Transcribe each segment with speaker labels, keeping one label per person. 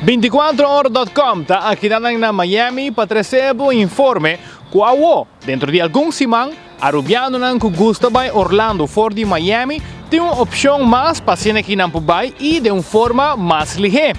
Speaker 1: 24ora.com ta akinan na Miami pa trese bo informe ku awo, dentro di algun siman, Arubianonan ku gusta bai Orlando for di Miami tin un opshon mas pa asina ki nan por bai i den un forma mas lihé.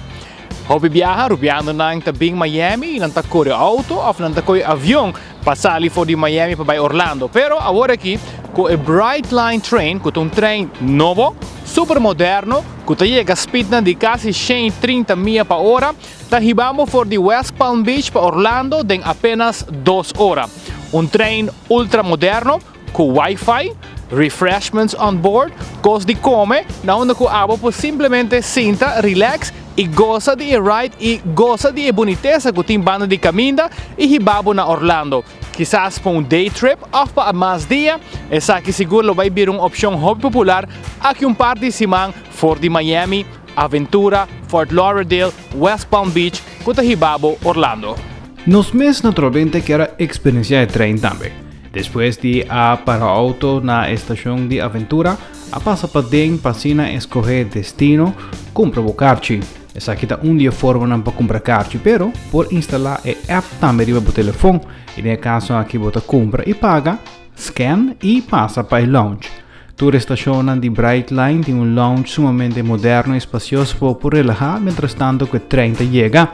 Speaker 1: Hopi biaha Arubianonan ta bin Miami i nan ta kore outo òf nan ta kohe avion pa sali for di Miami pa bai Orlando. Pero awor aki ku e Brightline Train ku ta un trein nobo, super moderno, ku ta yega speednan di kasi 130 mia pa ora, ta hiba bo for di West Palm Beach pa Orlando den apenas 2 ora. Un trein ultra moderno ku wifi, refreshments on board, kos di kome, na unda ku abo por simplemente sinta, relax i gosa di e ride i gosa di e bunitesa ku tin banda di kaminda i hiba bo na Orlando. Kisas pa un day trip òf pa mas dia, esaki sigur lo bai bira un opshon hopi popular aki un par di siman for di Miami, Aventura, Fort Lauderdale, West Palm Beach ku ta hiba bo Orlando.
Speaker 2: Nos mes naturalmente kier a eksperensiá e trein tambe. Despues di a para outo na e stashon di Aventura, a pasa paden pa asina eskohé destino, kumpra bo karchi. Esaki ta un di e formanan pa kumpra karchi, pero por instalá e app tambe riba bo telefon i den e kaso aki bo ta kumpra i paga, scan i pasa pa e lounge. Tur e stashonnan di Brightline tin un lounge sumamente moderno i spasioso pa bo por relahá mientrastanto ku e trein ta yega.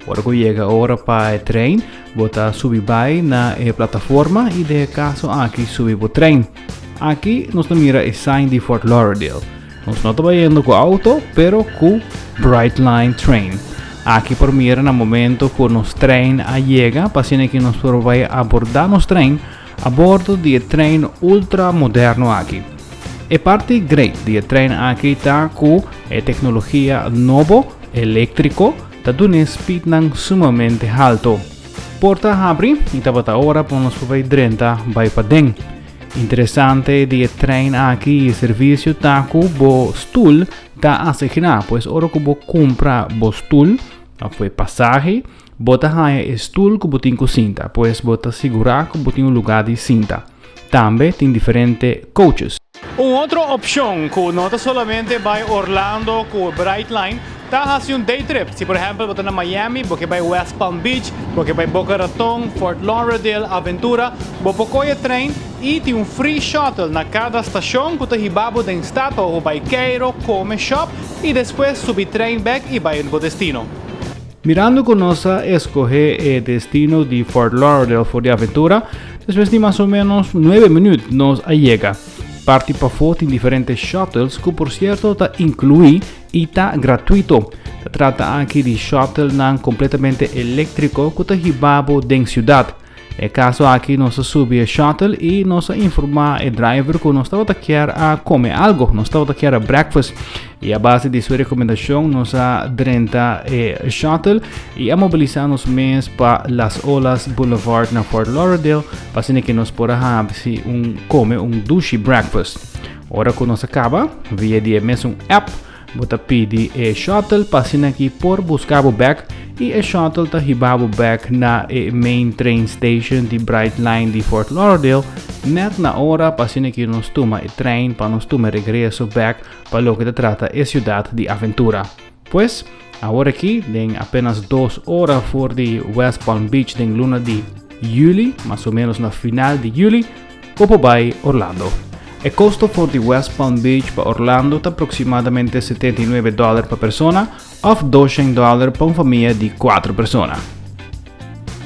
Speaker 2: Ora ku yega ora pa e trein, bo ta subi bai na e plataforma i den e kaso aki subi bo trein. Aki nos ta mira e sign di Fort Lauderdale. Nos no ta bayendo ku auto, pero ku Brightline Train. Aki por mira na momento ku nos trein a yega pa asina ki nos por bai abordá nos trein a bordo di e trein ultra moderno aki. E parti great di e trein aki ta ku e teknologia nobo, eléktriko, ta duna e speednan sumamente halto. Porta a habri i tabata ora pa nos por bai drenta bai paden. Interesante di e trein aki i e servisio ta ku bo stul ta asigná, pues ora ku bo kumpra bo stul òf e pasahe, bo ta haña e stul ku bo tin ku sinta, pues bo ta sigurá ku bo tin un lugá di sinta. Tambe tin diferente coaches.
Speaker 1: Un otro opshon ku no ta solamente bai Orlando ku Brightline ta hasi un day trip. Si por ehèmpel bo ta na Miami, bo ke bai West Palm Beach, bo ke bai Boca Raton, Fort Lauderdale, Aventura, bo por kohe trein i tin un free shuttle na kada stashon ku ta hiba bo den stad pa bo por bai keiro, kome, shop i despues subi trein bèk i bai bo destino.
Speaker 2: Mirando ku nos a eskohé e destino di Fort Lauderdale for di aventura, despues di mas o ménos nuebe minüt nos a yega. Parti pafó tin diferente shuttles ku por sierto ta inkluí i ta gratuito. Ta trata aki di shuttlenan kompletamente eléktriko ku ta hiba bo den siudat. E kaso aki nos a subi e shuttle i nos a informá e driver ku nos tabata kier a kome algo, nos tabata kier a breakfast. I a base di su rekomendashon nos a drenta e shuttle i a mobilisá nos mes pa Las Olas Boulevard na Fort Lauderdale pa asina ke nos por a hasi un kome un dushi breakfast. Ora ku nos a kaba, via di e mesun app, Bo ta pidi e shuttle pa asina ki por buska bo bek i e shuttle ta hiba bo bek na e main train station di Brightline di Fort Lauderdale net na ora pa asina ki nos tuma e trein pa nos tuma e regreso bek pa loke ta trata e siudat di aventura. Pues, awor aki den apenas 2 ora for di West Palm Beach den luna di juli, mas o menos na final di juli, Bo por bai Orlando. E kosto for di West Palm Beach pa Orlando ta aproksimadamente 79 dòler pa persona òf 200 dòler pa un famia di kuater persona.